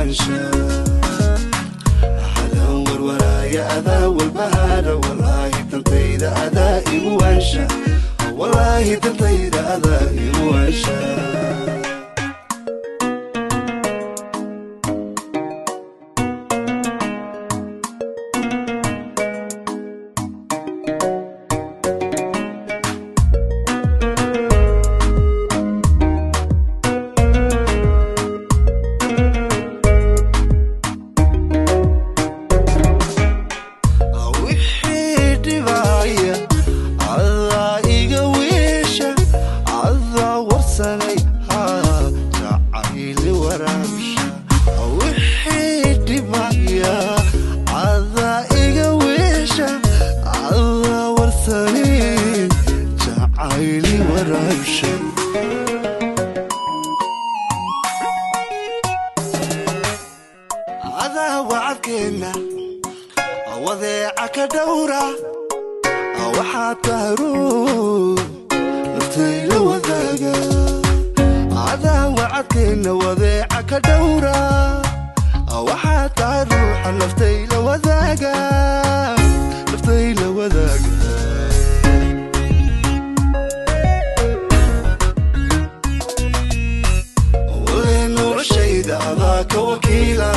waansha. Hadan warwaraaya adaa walbahaara, walaahi dantayda adaa igu waansha, walaahi dantayda adaa igu waansha. Wixii dhibaya adaa iga wiisha, adaa warsanay haa jacayli waraabsha. Wixii dhibaya adaa iga wiisha, adaa warsanay jacayli waraabsha. Adaa wacadkeenna wadeeca ka dhowra, waxaa tahruu naftayla wadaaga. Adaa wacadkeenna wadeeca ka dhowra, waxaa tahay ruuxa naftayla wadaaga, naftayla wadaaga. Wale noloshayda adaa ka wakiila.